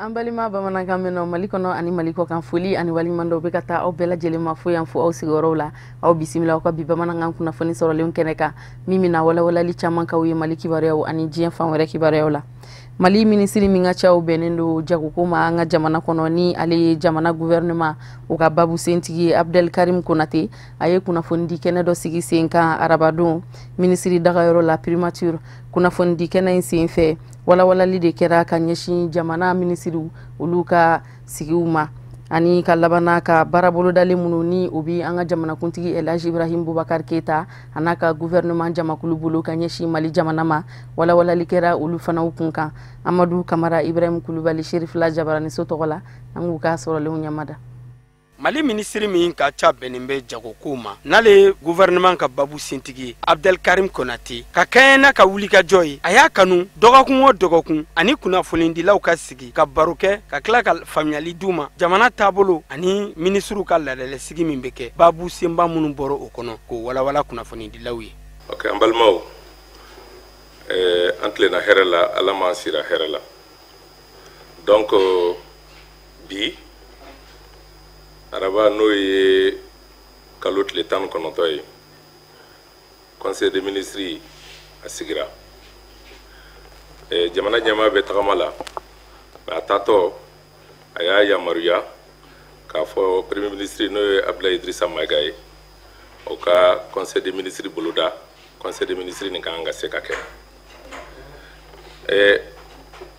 An balima bamanankan mɛn Mali kɔnɔ ani Mali kɔ kan, foli ani waleɲuman dɔw bɛ ka taa aw bɛɛ lajɛlen ma fo yan, fo aw sigiyɔrɔw la. Aw bisimila aw ka bi bamanankan kunnafoni sɔrɔlenw kɛnɛ kan, min bɛna walawalali caman k'aw ye Mali kibaruyaw ani diɲɛ fan wɛrɛ kibaruyaw la. Mali minisiri min ka caw bɛnnen don jagoko ma an ka jamana kɔnɔ, ni ale ye jamana gouvernement o ka babu sentigi ye, Abdel Karim Konate, a ye kunnafoni di kɛnɛ dɔ sigi sen kan arabadon minisiri dagayɔrɔ la, primature. Kunnafoni di kɛnɛ in sen fɛ, walawalali de kɛra ka ɲɛsin jamana minisiriw olu ka sigiw ma, ani ka labanna ka baara bolodalen minnu ni o bi an ka jamanakuntigi El Hadj Ibrahim Boubacar Keita a n'a ka gouvernement jamakulu bolo ka ɲɛsin Mali jamana ma, walawalali kɛra olu fanaw kun kan. Amadu Kamara, Ibrahim Kulubali Serifila Jabaraniso tɔgɔ la, an k'u ka sɔrɔlenw ɲamada. Mali minisiri min ka ca bɛnnen bɛ jagokow ma, n'ale ye gouvernement ka babu sentigi ye, Abdelkarim Konate, ka kɛɲɛ n'a ka wulikajɔ ye, a y'a kanu dɔgɔkun o dɔgɔkun ani kunnafonidilaw ka sigi ka baro kɛ, ka tila ka faamuyali d'u ma jamana taabolo ani minisiriw ka ladalɛsigi min bɛ kɛ, babu senba minnu bɔra o kɔnɔ, k'o walawala kunnafonidilaw ye. Ok, an balimaw, an tilenna hɛrɛ la, Ala m'an sira hɛrɛ la. Donc bi araba, n'o ye kalo tile 19 ye, conseil des ministres a sigira. Jamana ɲɛmaa bɛ tagama la, mais a taatɔ a y'a yamaruya k'a fɔ premier ministre, n'o ye Abdoulaye Idrissa Maïga ye, o ka conseil des ministres boloda. Conseil des ministres nin kan ka se ka kɛ.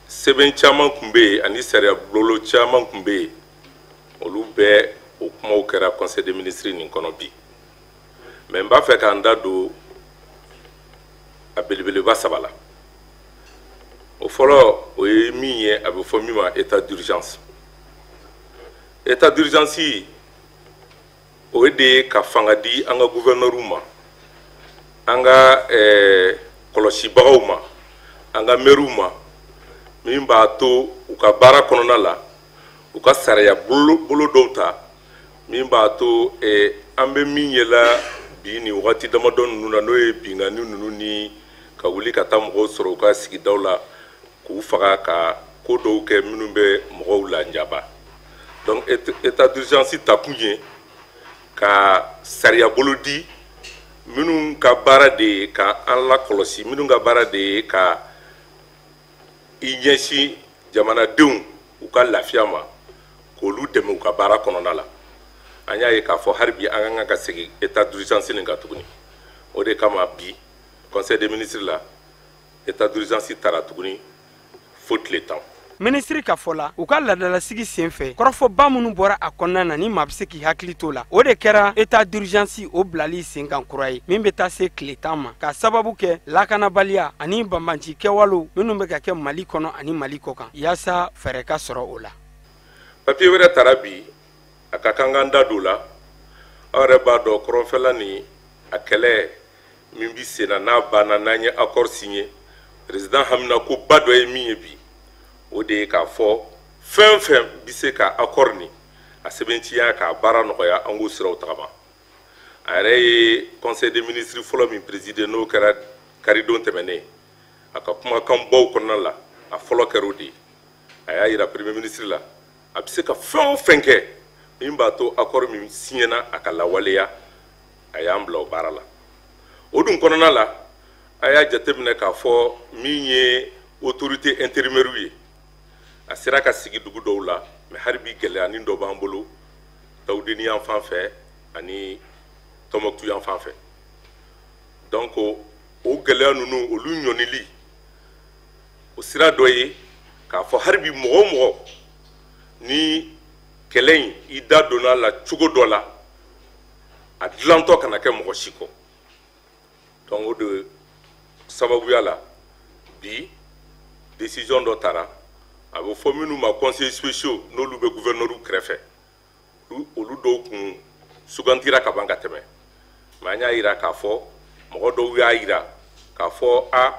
Sɛbɛn caman tun bɛ yen ani sariya bolo caman tun bɛ yen, olu bɛɛ o kumaw kɛra conseil des ministres nin kɔnɔ bi. Mais n b'a fɛ k'an da don a belebeleba saba la. O fɔlɔ, o ye min ye, a bɛ fɔ min ma état d'urgence. État d'urgence, o de ye ka fanga di an ka gouverneur ma, an ka kɔlɔsibagaw ma, an ka maires ma, min b'a to u ka baara kɔnɔna la, u ka sariya bolo dɔw ta min b'a to an bɛ min yela bi nin wagati damadɔ ninnu na, n'o ye binkanni ninnu ni ka wuli ka taa mɔgɔw sɔrɔ u ka sigidaw la k'u faga, ka ko dɔw kɛ minnu bɛ mɔgɔw lanjaba. Donc état d'urgence takun ye ka sariya bolo di minnu ka baara de ye ka an lakɔlɔsi, minnu ka baara de ye ka i ɲɛsin jamanadenw u ka lafiya ma, k'olu dɛmɛ u ka baara kɔnɔna la. An y'a ye k'a fɔ hali bi an ka kan ka segin état d'urgence nin kan tuguni. O de kama bi conseil des ministres la, état d'urgence tara tuguni fo tile 10. Minisiri ka fɔ la, u ka ladala-sigi sen fɛ, kɔrɔfɔba minnu bɔra a kɔnɔna na ni maa bɛ se k'i hakili t'o la, o de kɛra état d'urgence o bilali sen kan kura ye min bɛ taa se tile 10 ma, k'a sababu kɛ lakanabaliya ani banbanci kɛwalew minnu bɛ ka kɛ Mali kɔnɔ ani Mali kɔ kan, yaasa fɛɛrɛ ka sɔrɔ o la. Papiye wɛrɛ tara bi, a ka kan k'an da don o la. Aw yɛrɛ b'a dɔn, kɔrɔnfɛla ni a kɛlɛ min bi sen na, n'a banna, n'an ye accord signé, président haminakoba dɔ ye min ye bi, o de ye k'a fɔ fɛn fɛn bi se ka accord nin a sɛbɛntiya k'a baara nɔgɔya, an k'o siraw tagama. A yɛrɛ ye conseil des ministres fɔlɔ min présider, n'o kɛra karidon tɛmɛnen, a ka kumakanbaw kɔnɔna la, a fɔlɔ kɛra o de ye. A y'a yira premier ministre la, a bɛ se ka fɛn o fɛn kɛ min b'a to accord min signena a ka lawaleya, a y'an bila o baara la. O dun kɔnɔna la, a y'a jateminɛ k'a fɔ min ye autorité intérimaire ye, a sera ka sigi dugu dɔw la, mais hali bi gɛlɛyanin dɔ b'an bolo Tawudeni yan fan fɛ ani Tɔnbɔkutu yan fan fɛ. Donc o gɛlɛya ninnu, olu ɲɔnili o sira dɔ ye k'a fɔ hali bi mɔgɔ o mɔgɔ ni kɛlɛ in i da donna a la cogo dɔ la, a dilantɔ kana kɛ mɔgɔ si kɔ. Donc o de sababuya la bi décision dɔ tara, a bɛ fɔ minnu ma conseillers spéciaux, n'olu bɛ gouverneur kɛrɛfɛ, olu dɔw kun sugantira ka ban ka tɛmɛ. Mais an y'a yira k'a fɔ mɔgɔ dɔw y'a yira k'a fɔ a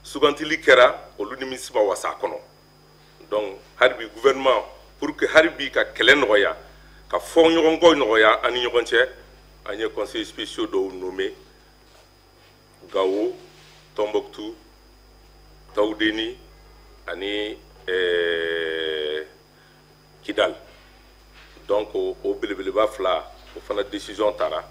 sugantili kɛra, olu nimisi ma wasa a kɔnɔ. Donc hali bi gouvernement, pour que hali bi ka kɛlɛ nɔgɔya, ka fɔ ɲɔgɔn kɔ nɔgɔya an ni ɲɔgɔn cɛ, an ye conseillers spéciaux dɔw nommé Gawo, Tɔnbɔkutu, Tawudeni ani Kidal. Donc o belebeleba fila, o fana décision tara,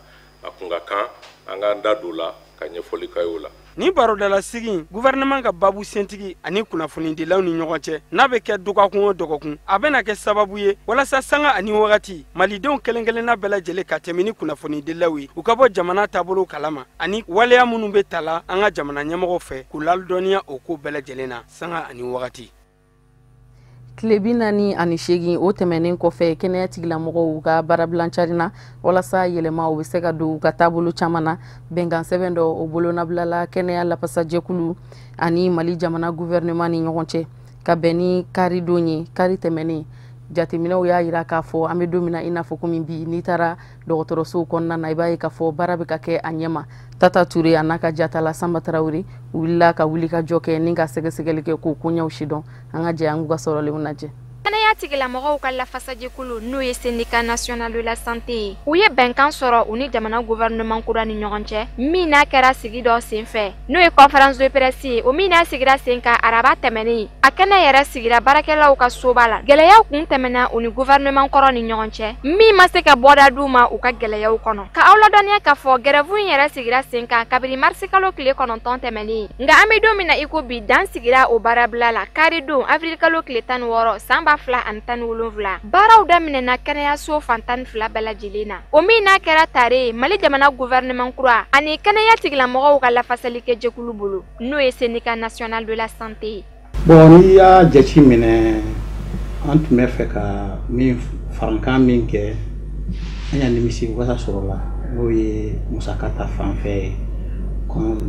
a kun ka kan an k'an da don o la ka ɲɛfɔli k'a ye o la. Ni barodalasigi gouvernement ka babu sentigi ani kunnafonidilaw ni ɲɔgɔn cɛ, n'a bɛ kɛ dɔgɔkun o dɔgɔkun, a bɛna kɛ sababu ye walasa sanga ani wagati malidenw kelen kelenna bɛɛ lajɛlen ka tɛmɛ ni kunnafonidilaw ye, u ka bɔ jamana taabolo kalama ani waleya minnu bɛ tala an ka jamana ɲɛmɔgɔw fɛ, k'u ladɔnniya o ko bɛɛ lajɛlen na sanga ani wagati. Tile 48, o tɛmɛnen kɔfɛ, kɛnɛya tigilamɔgɔw ka baarabilan carina walasa yɛlɛma u bɛ se ka don u ka taabolo caman na. Bɛnkan sɛbɛn dɔ, o bolonabilala kɛnɛya lafasajɛkulu ani Mali jamana gouvernement ni ɲɔgɔn cɛ ka bɛn ni karidon ye. Kari tɛmɛnen, jateminɛw y'a yira k'a fɔ an bɛ don min na i n'a fɔ komi bi, n'i taara dɔgɔtɔrɔsow kɔnɔna na, i b'a ye k'a fɔ baara bɛ ka kɛ a ɲɛma. Tata Ture a n'a ka jatala Sanba Tarawele wulila ka wuli ka jɔ kɛ ni ka sɛgɛsɛgɛli kɛ k'o koɲɛw sidɔn. An ka jɛ an k'u ka sɔrɔlenw lajɛ. Kɛnɛya tigilamɔgɔw ka lafasajɛkulu, n'o ye Syndicat national de la santé ye, u ye bɛnkan sɔrɔ u ni jamana gouvernement kura ni ɲɔgɔn cɛ, min n'a kɛra sigi dɔ senfɛ, n'o ye conférence de presse ye, o min n'a sigira sen kan araba tɛmɛnen. A kɛnɛ yɛrɛ sigira baarakɛlaw ka soba la. Gɛlɛyaw kun tɛmɛna u ni gouvernement kɔrɔ ni ɲɔgɔn cɛ, min ma se ka bɔda d'u ma u ka gɛlɛyaw kɔnɔ. Ka aw ladɔnniya k'a fɔ grève in yɛrɛ sigira sen kan kabini marisi kalo tile 9 tɛmɛnen, nka an bɛ don min na i ko bi, dan sigira o baarabila la karidon avril kalo tile 16 san 2017. Baaraw daminɛna kɛnɛyaso fan 12 bɛɛ lajɛlen na, o min n'a kɛra tare ye Mali jamana gouvernement kura ani kɛnɛya tigilamɔgɔw ka lafasalikɛ jɛkulu bolo, n'o ye Syndicat national de la santé ye. Bon, n'i y'a jate minɛ, an tun bɛ fɛ ka min farankan min kɛ, an y'a nimisi wasa sɔrɔ la, n'o ye musaka ta fanfɛ ye,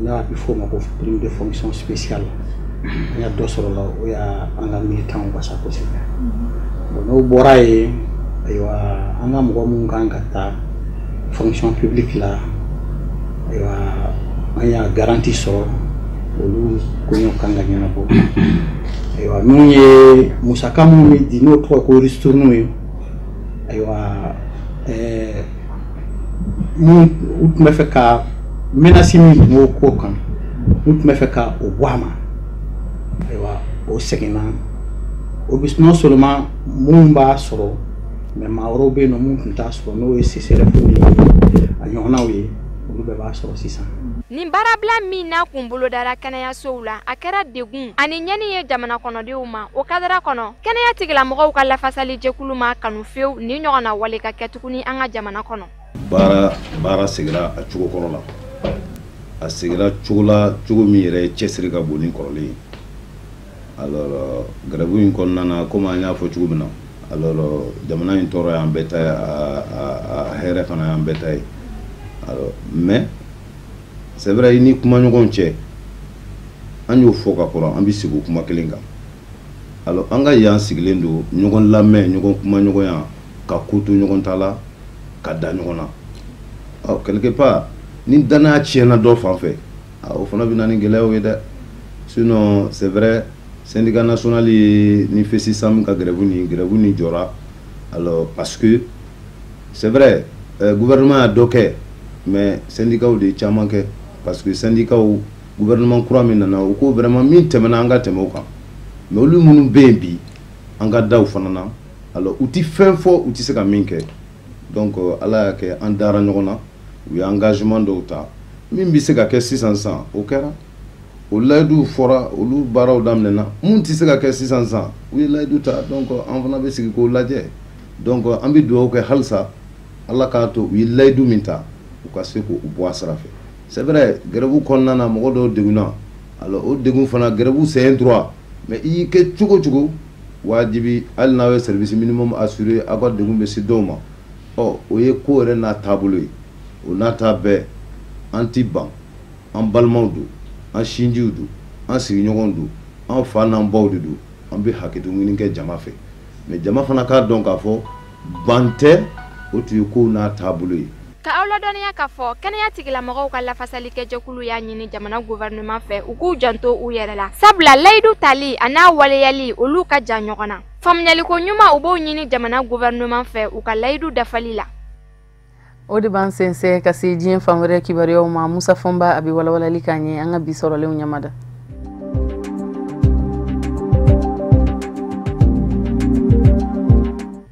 n'a bɛ f'o ma ko prime de fonction spéciale. An y'a dɔ sɔrɔ la, o y'a an ka militant wasa kosɛbɛ. Bon, n'o bɔra yen, ayiwa, an ka mɔgɔ minnu kan ka taa fonction publique la, ayiwa, an y'a garantie sɔrɔ, olu koɲɛw kan ka ɲɛnabɔ. Ayiwa, minnu ye musaka minnu bɛ di, n'o tɔgɔ ko ristourne ye, ayiwa, minnu u tun bɛ fɛ ka menace min tun b'o ko kan, u tun bɛ fɛ ka o bɔ a ma, ayiwa, o seginna. O bɛ non seulement minnu b'a sɔrɔ, mais maa wɛrɛw bɛ yen nɔ minnu tun t'a sɔrɔ, n'o ye CSRéf ye, a ɲɔgɔnnaw ye, olu bɛɛ b'a sɔrɔ sisan. Nin baarabila min n'a kun bolodara kɛnɛyasow la, a kɛra degun ani ɲɛni ye jamana kɔnɔdenw ma. O kadara kɔnɔ, kɛnɛya tigilamɔgɔw ka lafasali jɛkulu ma kanu fewu ni ɲɔgɔnna wale ka kɛ tuguni an ka jamana kɔnɔ. Baara segira a cogo kɔrɔ la, a segira cogo la, cogo min yɛrɛ ye cɛsiri ka bon ni kɔrɔlen ye. Alors, grève in kɔnɔna na, komi an y'a fɔ cogo min na, alors jamana in tɔɔrɔ y'an bɛɛ ta ye, a hɛrɛ fana y'an bɛɛ ta ye. Alors, mais c'est vrai, i ni kumaɲɔgɔnw cɛ, an y'o fɔ ka kɔrɔ, an bɛ segin o kuma kelen kan. Alors, an ka yan sigilen don ɲɔgɔn lamɛn, ɲɔgɔn kumaɲɔgɔnya, ka ko to ɲɔgɔn ta la, ka da ɲɔgɔn na. Ɔ, quelque part, ni danaya tiɲɛna dɔ fan fɛ, o fana bɛ na ni gɛlɛyaw ye dɛ. Sinon, c'est vrai, syndicat national ye ni FESISAM ka grève ni jɔra. Alors, parce que c'est vrai, gouvernement y'a dɔ kɛ, mais syndicat de ye caman kɛ, parce que syndicat, gouvernement kura min nana, u ko vraiment min tɛmɛna, an ka tɛmɛ o kan. Mais olu minnu bɛ yen bi, an ka da u fana na. Alors, u ti fɛn fɔ, u ti se ka min kɛ. Donc Ala y'a kɛ, an dara ɲɔgɔn na, u ye engagement dɔw ta min bɛ se ka kɛ sisan sisan, o kɛra, o layidu fɔra, olu baaraw daminɛna. Mun tɛ se ka kɛ sisan sisan, u ye layidu ta, donc an fana bɛ sigi k'o lajɛ. Donc an bɛ dugawu kɛ halisa, Ala k'a to u ye layidu min ta, u ka se k'o bɔ a sira fɛ. C'est vrai, grève kɔnɔna na, mɔgɔ dɔw degunna. Alors, o degun fana, grève, c'est un droit, mais i y'i kɛ cogo cogo, wajibi, hali n'aw ye service minimum assuré, aw ka degun bɛ se dɔw ma. Ɔ, o ye ko yɛrɛ n'a taabolo ye. O n'a ta bɛɛ, an ti ban, an balimaw don, an sinjiw don, an sigiɲɔgɔnw don, an fa n'an baw de don. An bɛ hakɛto ɲini kɛ jama fɛ, mais jama fana k'a dɔn k'a fɔ ban tɛ, o tun ye kow n'a taabolo ye. Ka aw ladɔnniya k'a fɔ kɛnɛya tigilamɔgɔw ka lafasalikɛjɛkulu y'a ɲini jamana gouvernement fɛ, u k'u janto u yɛrɛ la, sabula layidu tali a n'a waleyali, olu ka jan ɲɔgɔn na. Faamuyaliko ɲuman, u b'o ɲini jamana gouvernement fɛ u ka layidu dafali la. O de b'an sɛnsɛn ka se diɲɛ fan wɛrɛ kibaruyaw ma. Musa Fɔnba, a bɛ walawalali k'an ɲɛ an ka bi sɔrɔlenw ɲamada.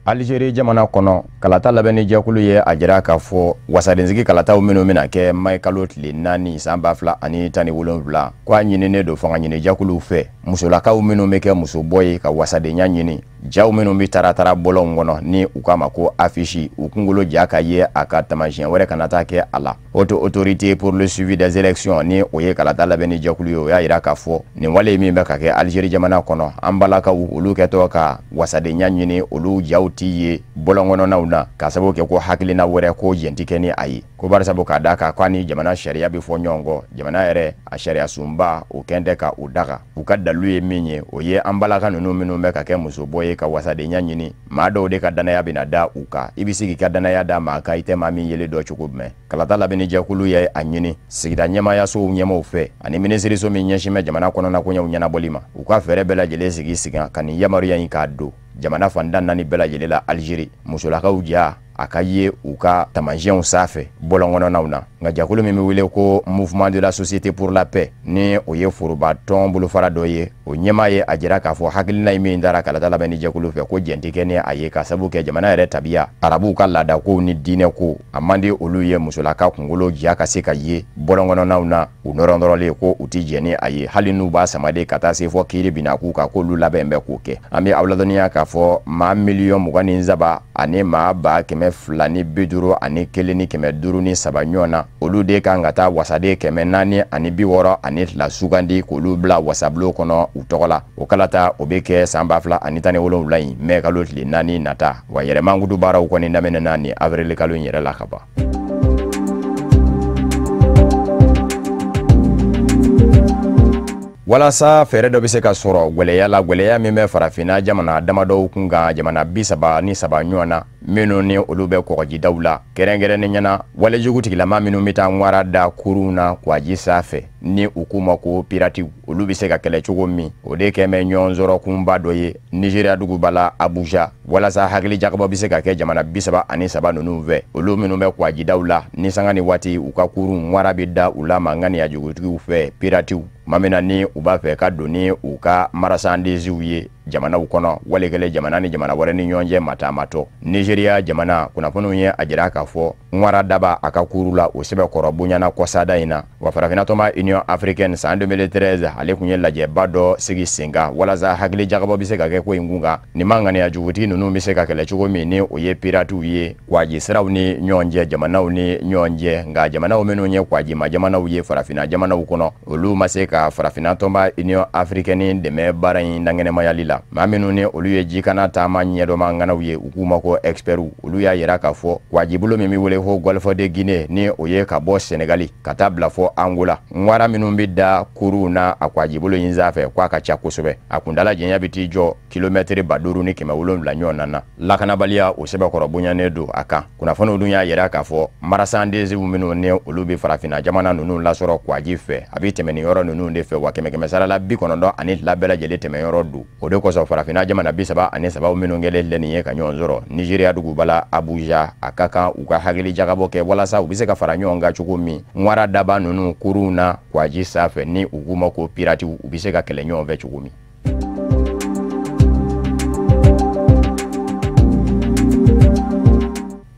Algérie jamana kɔnɔ, kalata labɛnni jɛkulu ye a jira k'a fɔ wasadensigi kalataw minnu bɛna kɛ mai kalo tile 4 san 2017, ko a ɲininen don fanga ɲini jɛkuluw fɛ, musolakaw minnu bɛ kɛ musobɔ ye ka wasadenya ɲini, jaw minnu bɛ taratara bɔlɔnw kɔnɔ ni u k'a ma ko affiche, u kunkolo ja ka ye a ka taamasiyɛn wɛrɛ kana taa kɛ a la. Haute Autorité pour le suivi des élections, ni o ye kalata labɛnni jɛkulu ye, o y'a jira k'a fɔ nin wale min bɛ ka kɛ Algérie jamana kɔnɔ, an balakaw olu kɛtɔ ka wasadenya ɲini, olu jaw ti ye bɔlɔn kɔnɔnaw na k'a sababu kɛ ko hakilina wɛrɛ ko jɛn ti kɛ ni a ye, ko barisabu k'a da kan k'a ni jamana sariya bɛ fɔ ɲɔgɔn kɔ, jamana yɛrɛ a sariya sunba o kɛn tɛ ka o daga. U ka dalu ye min ye, o ye an balaka ninnu minnu bɛ ka kɛ musobɔ ye ka wasadenya ɲini, maa dɔw de ka danaya bɛna da u kan. I bɛ se k'i ka danaya da maa kan i tɛ maa min yelen dɔn cogo jumɛn? Kalata labɛnni jɛkulu ye a ɲini sigida ɲɛmaayasow ɲɛmaaw fɛ ani minisiriso min ɲɛsin bɛ jamana kɔnɔna koɲɛw ɲɛnabɔli ma, u ka fɛɛrɛ bɛɛ lajɛlen sigi sen ka nin yamaruya in k'a don jamana fantan naani bɛɛ lajɛlen la Algérie, musolakaw ja a ka ye u ka taamasiyɛnw sanfɛ bɔlɔn kɔnɔnaw na. Nka jɛkulu min bɛ wele ko Mouvement de la Société pour la Paix, ni o ye foroba tɔn bolofara dɔ ye, o ɲɛmaa ye a jira k'a fɔ hakilina in min dara kalata labɛnni jɛkulu fɛ, ko jɛn tɛ kɛ ni a ye, k'a sababu kɛ jamana yɛrɛ tabiya, arabuw ka laadakow ni diinɛko, a man di olu ye musolaka kunkolo ja ka se ka ye bɔlɔn kɔnɔnaw na u nɔrɔnɔrɔlen, ko u ti jɛn ni a ye, hali n'u b'a sama de ka taa se fɔ kiiri binna k'u kan, k'olu labɛn bɛ k'o kɛ. An bɛ aw ladɔnniya k'a fɔ maa 23 000 000 251 503 ɲɔgɔn na, olu de kan ka taa wasaden 462 sugandi k'olu bila wasabulon kɔnɔ u tɔgɔ la. O kalata o bɛ kɛ san 2017 in mai kalo tile 4 nata. Wa yɛrɛmankutu baaraw kɔni daminɛna nin avril kalo in yɛrɛ la ka ban. Walasa fɛɛrɛ dɔ bɛ se ka sɔrɔ gwɛlɛya la, gwɛlɛya min bɛ farafinna jamana damadɔw kun kan, jamana 33 ɲɔgɔn na minnu ni olu bɛ kɔgɔjidaw la, kɛrɛnkɛrɛnnenya na walejugu tigilama minnu bɛ taa ŋwara da kurunw na kwaji sanfɛ ni u k'u ma ko piratiw, olu bɛ se ka kɛlɛ cogo min, o de kɛn bɛ ɲɔgɔn sɔrɔ kunba dɔ ye Nigéria duguba la Abuja, walasa hakili jagabɔ bɛ se ka kɛ jamana 33 ninnu fɛ, olu minnu bɛ kwajidaw la ni sanga ni waati u ka kurun ŋwara bɛ da u la mankan jugutigiw fɛ piratiw, tuma min na ni u b'a fɛ ka don ni u ka marchandisew ye jamanaw kɔnɔ, wali kɛlen jamana ni jamana wɛrɛ ni ɲɔgɔn cɛ mataamatɔ. Nigéria jamana kunnafoniw ye a jira k'a fɔ ŋwara daba a ka kuru la o sɛbɛkɔrɔ bonyana kɔsada in na. Wa farafinna tɔnba Union africaine san 2013 ale tun ye lajɛba dɔ sigi sen kan walasa hakili jagabɔ bɛ se ka kɛ ko in kun kan, nin ma ŋaniya jugutigi ninnu bɛ se ka kɛlɛ cogo min ni o ye piratiw ye kwaji siraw ni ɲɔgɔn cɛ, jamanaw ni ɲɔgɔn cɛ. Nka jamanaw minnu ye kwajima jamanaw ye farafinna jamanaw kɔnɔ, olu ma se ka farafinna tɔnba Union africaine dɛmɛ baara in dankɛnɛmayali la. Maa minnu ni olu ye jikana taama ɲɛdɔnma ŋanaw ye, u k'u ma ko experts, olu y'a yira k'a fɔ kwajibolo min bɛ wele ko Golfe de Guinée, ni o ye ka bɔ Senegali ka taa bila fɔ Angola, ŋwara minnu bɛ da kuruw na a kwajibolo in sanfɛ k'a ka ca kosɛbɛ. A kuntala janya bɛ t'i jɔ kilomɛtiri 5700 ɲɔgɔn na. Lakanabaliya o sɛbɛkɔrɔ bonyanen don a kan. Kunnafoniw dun y'a yira k'a fɔ marchandises minnu ni olu bɛ farafinna jamana ninnu lasɔrɔ kwaji fɛ, a bɛ tɛmɛ nin yɔrɔ ninnu de fɛ, wa 100 sarala 92 bɛɛ lajɛlen tɛmɛ yɔrɔ don. O de kosɔn farafinna jamana 33 minnu kɛlen filɛ nin ye ka ɲɔgɔn sɔrɔ Nigéria duguba la Abuja, a ka kan u ka hakili jagabɔ kɛ walasa u bɛ se ka fara ɲɔgɔn kan cogo min ŋwara daba ninnu kurunw na kwaji sanfɛ ni u k'u ma ko piratiw, u bɛ se ka kɛlɛ ɲɔgɔn fɛ cogo min.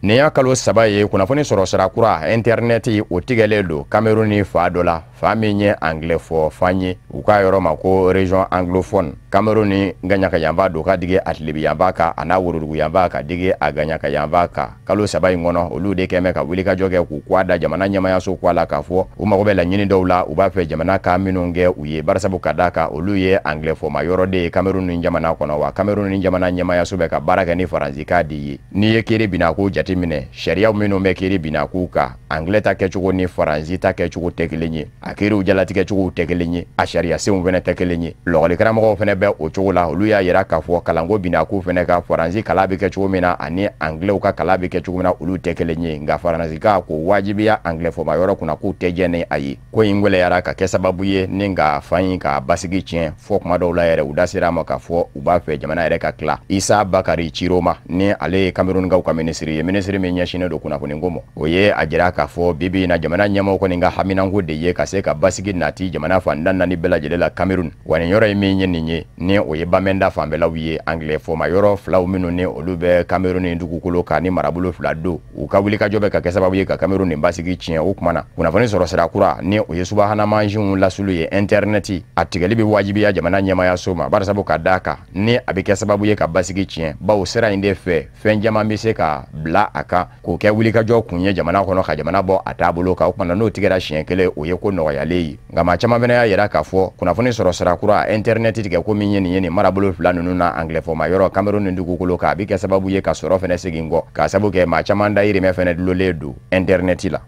Nin y'a kalo 3 ye kunnafoni sɔrɔ sira kura intɛrɛnɛti o tigɛlen don Cameroun ni fa dɔ la, fa min ye anglais fɔ fan ye, u k'a yɔrɔ ma ko région anglophone. Cameroun ni gaɲakayanba don ka digi a tilebiyanba kan a n'a woroduguyanba ka digi a gaɲakayanba kan. Kalo 3 in kɔnɔ olu de kɛn bɛ ka wulikajɔ kɛ k'u kɔ da jamana ɲɛmayaso kɔ la k'a fɔ u mago bɛ laɲini dɔw la, u b'a fɛ jamana ka minnu kɛ u ye, barisabu ka d'a kan olu ye anglais fɔma yɔrɔ de ye Cameroun ni jamana kɔnɔ, wa Cameroun ni jamana ɲɛmayaso bɛ ka baara kɛ ni faransikan de ye. N'i ye kiiri binna ko jate minɛ, sariyaw minnu bɛ kiiri binna k'u kan, anglais ta kɛcogo ni faransi ta kɛcogo tɛ kelen ye, a kiiriw jalatigɛcogow tɛ kelen ye, a sariyasenw fɛnɛ tɛ kelen ye. Lɔgɔlikaramɔgɔw fɛnɛ bɛ o cogo la, olu y'a yira k'a fɔ kalanko binna k'u fɛnɛ ka faransi kalan bɛ kɛ cogo min na ani anglais ka kalan bɛ kɛ cogo min na olu tɛ kelen ye, nka faransi ka ko wajibiya anglais fɔma yɔrɔ kunna k'u tɛ jɛ ni a ye. Ko in gwɛlɛyara ka kɛ sababu ye ni ka fan in ka basigi tiɲɛ, fɔ kuma dɔw la yɛrɛ u da sera a ma k'a fɔ u b'a fɛ jamana yɛrɛ ka tila. Isa Bakari Ciroma ni ale ye Camerounkaw ka minisiri ye, minisiri minisiri min ɲɛsinnen don kunnafoniko ma, o ye a jira k'a fɔ bi bi in na jamana ɲɛmɔgɔ kɔni ka haminanko de ye ka se ka basigi nati jamana fan 14 bɛɛ lajɛlen la Cameroun. Wa nin yɔrɔ ye min ye nin ye, ni o ye Bamenda fanfɛlaw ye, anglais fɔma yɔrɔ filaw minnu ni olu bɛ Cameroun ni dugukolo kan ni marabolo fila don, u ka wulikajɔ bɛ ka kɛ sababu ye ka Cameroun nin basigi tiɲɛ. O kuma na, kunnafoni sɔrɔ sira kura, ni o ye subahana mansinw lasulu ye, intɛrɛnɛti, a tigɛli bɛ wajibiya jamana ɲɛmayaso ma, barisabu ka d'a kan ni a bɛ kɛ sababu ye ka basigi tiɲɛ, bawo sira in de fɛ fɛn caman bɛ se ka bila a kan k'o kɛ wulikajɔ kun ye jamana kɔnɔ ka jamana bɔ a taabolo kan. O kuma na, n'o tigɛra siɲɛ kelen, o ye ko nɔgɔyalen ye. Nka maa caman fana y'a yira k'a fɔ kunnafoni sɔrɔ sira kura intɛrɛnɛti tigɛ ko min ye nin ye nin marabolo fila ninnu na, anglais fɔma yɔrɔ Cameroun ni dugukolo kan, a bɛ kɛ sababu ye ka sɔrɔ fana segin kɔ, k'a sababu kɛ maa caman dayirimɛ fana dulonlen don intɛrɛnɛti la.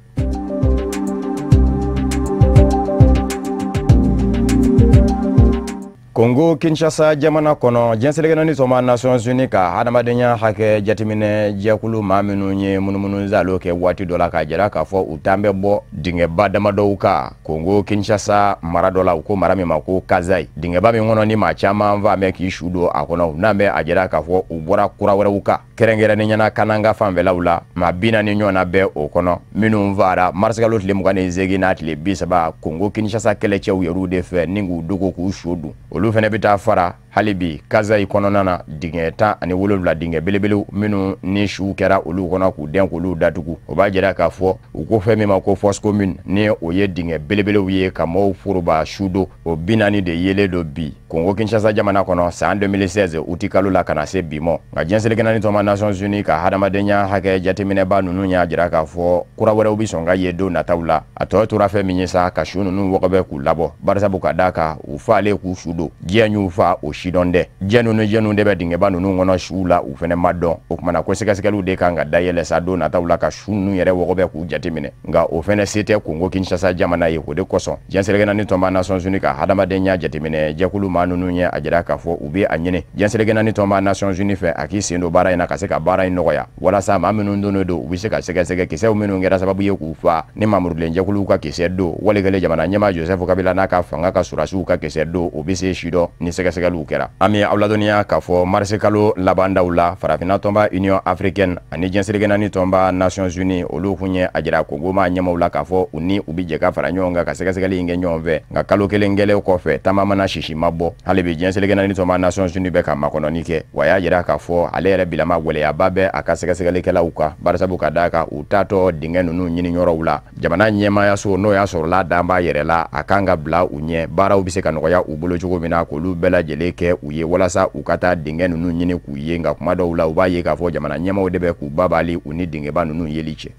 Kongo Kinshasa jamana kɔnɔ, diɲɛ seleke tɔnba Nations Unies ka hadamadenya hakɛ jateminɛ jɛkulu maa minnu ye munumunu zalo kɛ waati dɔ la k'a jira k'a fɔ u tan bɛ bɔ dingɛba damadɔw kan Kongo Kinshasa mara dɔ la, u ko mara min ma ko Kasaï, dingɛba min kɔnɔ ni maa caman fa mɛn k'i su don a kɔnɔ, n'an bɛ a jira k'a fɔ u bɔra kura wɛrɛw kan, kɛrɛnkɛrɛnnen ɲɛna Kananga fanfɛlaw la. Maa 40 ɲɔgɔnna bɛ o kɔnɔ minnu fara marisikalo tile 28 n'a tile 30 Kongo Kinshasa kɛlɛcɛw yɛrɛw de fɛ ni k'u dogo k'u su dun. Olu fana bɛ taa fara hali bi Kasaï kɔnɔna na dingɛ 17, dingɛ belebelew minnu ni suw kɛra olu kɔnɔ k'u dɛn k'olu datugu. O b'a jira k'a fɔ u ko fɛn min ma ko fosse commune, ni o ye dingɛ belebelew ye ka maaw foroba su don, o 40 de yelen don bi Kongo Kinshasa jamana kɔnɔ san 2016 uti kalo la ka na se bi mɔ. Nka diɲɛ seleke naani tɔnba Nations Unies ka hadamadenya hakɛ jateminɛba ninnu y'a jira k'a fɔ kura wɛrɛw bɛ sɔn ka ye don nataw la. A tɔ tora fɛn min ye sa, ka su ninnu wɔgɔbɛ k'u labɔ, barisabu ka d'a kan u falen k'u su don, diɲɛ y'u fa o sidɔn dɛ. Jɛnu ni jɛnu de bɛ dingɛba ninnu kɔnɔ suw la, u fɛnɛ ma dɔn. O kumana ko sɛgɛsɛgɛliw de kan ka dayɛlɛ sa don nataw la ka su ninnu yɛrɛ wɔgɔbɛ k'u jateminɛ, nka o fɛnɛ se tɛ Kongo Kinshasa jamana ye. O de kosɔn diɲɛ seleke naani tɔnba Nations Unies ka hadamadenya jateminɛ jɛkulu maa ninnu ye a jira k'a fɔ u bɛ a ɲini diɲɛ seleke naani tɔnba Nations Unies fɛ a k'i sen don baara in na ka se ka baara in nɔgɔya, walasa maa minnu donnen don, u bɛ se ka sɛgɛsɛgɛ kisɛw minnu kɛra sababu ye k'u fa ni mamurulen jɛkuluw ka kisɛ don, wali kɛlen jamana ɲɛmaa Joseph Kabila n'a ka fanga ka surasiw ka kisɛ don, o bɛ se si dɔn ni sɛgɛsɛgɛliw kɛra. An bɛ aw ladɔnniya k'a fɔ marisi kalo labandaw la, farafinna tɔnba Union africaine ani diɲɛ seleke naani tɔnba Nations Unies, olu kun ye a jira Kongo maa ɲɛmaw la k'a fɔ u ni u bɛ jɛ ka fara ɲɔgɔn kan ka sɛgɛsɛgɛli in kɛ ɲɔgɔn fɛ. Nka kalo kelen kɛlen kɔfɛ, taama mana sisi ma bɔ. Hali bi diɲɛ seleke naani tɔnba Nations Unies bɛ ka makɔnɔni kɛ, wa y'a jira k'a fɔ ale yɛrɛ bilama gɛlɛyaba bɛ a ka sɛgɛsɛgɛlikɛlaw kan, barisabu ka d'a kan u taatɔ dingɛ ninnu ɲini yɔrɔw la, jamana ɲɛmaayaso n'o y'a sɔrɔla dan b'a yɛrɛ la, a kan ka bila u ɲɛ baaraw bɛ se ka nɔgɔya u bolo cogo min na k'olu bɛɛ lajɛlen kɛ u ye walasa u ka taa dingɛ ninnu ɲini k'u ye. Nka kuma dɔw la, u b'a ye k'a fɔ jamana ɲɛmaaw de bɛ k'u babali u ni dingɛba ninnu yeli cɛ.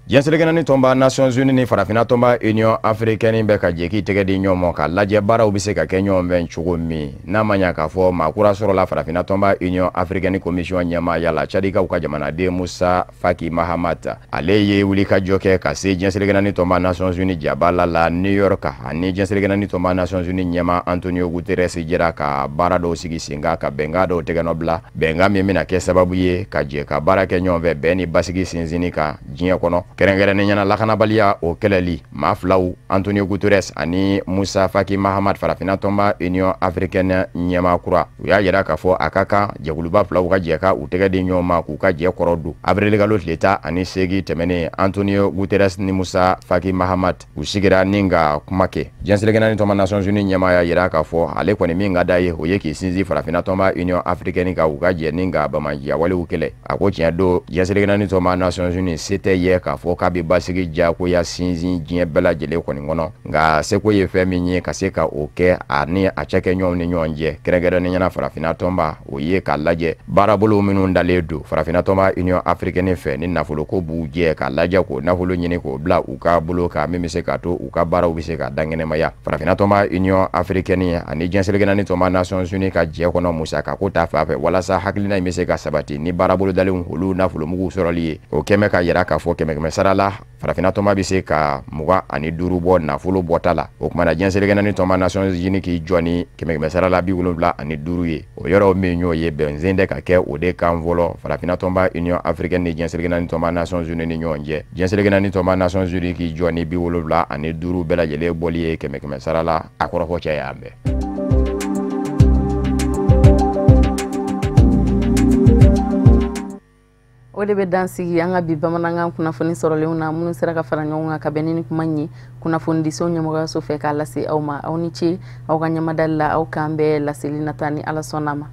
Diɲɛ seleke naani tɔnba Nations Unies ni farafinna tɔnba Union africaine bɛ ka jɛ k'i tɛgɛ di ɲɔgɔn ma ka lajɛ baaraw bɛ se ka kɛ ɲɔgɔn fɛ cogo min, n'a ma ɲa k'a fɔ maa kura sɔrɔla farafinna tɔnba Union africaine commission ɲɛmaaya la, Cadikaw ka jamanaden Musa Faki Mahamat. Ale ye wulikajɔ kɛ ka se diɲɛ seleke naani tɔnba Nations Unies jabala la New York, ani diɲɛ seleke naani tɔnba Nations Unies ɲɛmaa Antonio Guterres jɛra ka baara dɔw sigi sen kan, ka bɛnkan dɔw tɛgɛnɔ bila, bɛnkan min bɛna kɛ sababu ye ka jɛ ka baara kɛ ɲɔgɔn fɛ bɛn ni basigi sinsinni kan diɲɛ kɔnɔ, kɛrɛnkɛrɛnnen ɲɛna lakanabaliya o kɛlɛli. Maa filaw, Antonio Guterres ani Musa Faki Mahamat, farafinna tɔnba Union africaine ɲɛmaa kura, u y'a yira k'a fɔ a ka kan jɛkuluba filaw ka jɛ ka u tɛgɛ di ɲɔgɔn ma k'u ka jɛ kɔrɔ don. Abrilikalo tile 18 tɛmɛnen, Antonio Guterres ni Musa Faki Mahamat u sigira ni ka kuma kɛ. Diɲɛ seleke naani tɔnba Nations Unies ɲɛmaa y'a yira k'a fɔ ale kɔni min ka d'a ye, o ye k'i sinsin farafinna tɔnba Union africaine kan, u ka jɛ ni ka bamajiya walew kɛlɛ. A ko tiɲɛ don, diɲɛ seleke naani tɔnba Nations Unies se tɛ ye k'a fɔ k'a bɛ basigi diyagoya sinsin diɲɛ bɛɛ lajɛlen kɔni kɔnɔ, nka seko ye fɛn min ye ka se ka o kɛ a ni a cɛkɛɲɔgɔnw ni ɲɔgɔn cɛ, kɛrɛnkɛrɛnnen ɲɛna farafinna tɔnba, o ye k'a lajɛ baarabolo minnu dalen don farafinna tɔnba Union africaine fɛ ni nafoloko b'u jɛ, k'a lajɛ k'o nafolo ɲini k'o bila u ka bolo kan min bɛ se k'a to u ka baaraw bɛ se ka dankɛnɛmaya. Farafinna tɔnba Union africaine ani diɲɛ seleke naani tɔnba Nations Unies ka jɛ kɔnɔ musakako ta fan fɛ, walasa hakilina in bɛ se ka sabati ni baarabolo dalenw olu nafolomugu sɔrɔli ye, o kɛmɛ ka yira k'a fɔ kɛmɛ kɛmɛ sara la farafinna tɔnba bɛ se ka 25 bɔ nafolo bɔta la. O kumana diɲɛ seleke naani tɔnba Nations Unies k'i jɔ ni kɛmɛ kɛmɛ sara la 75 ye. O yɔrɔ min y'o ye, bɛnsen tɛ ka kɛ o de kan fɔlɔ farafinna tɔnba Union africaine ni diɲɛ seleke naani tɔnba Nations Unies ni ɲɔgɔn cɛ. Diɲɛ seleke naani tɔnba Nations Unies k'i jɔ ni 75 bɛɛ lajɛlen bɔli ye kɛmɛ kɛmɛ sara la. A kɔrɔfɔ cɛ y'an bɛɛ. O de bɛ dan sigi an ka bi bamanankan kunnafoni sɔrɔlenw na, minnu sera ka fara ɲɔgɔn kan ka bɛn ni nin kuma in ye kunnafonidiso ɲɛmɔgɔyaso fɛ k'a lase aw ma. Aw ni ce aw ka ɲɛmadali la. Aw k'an bɛɛ laseli nata ni Ala sɔnna ma.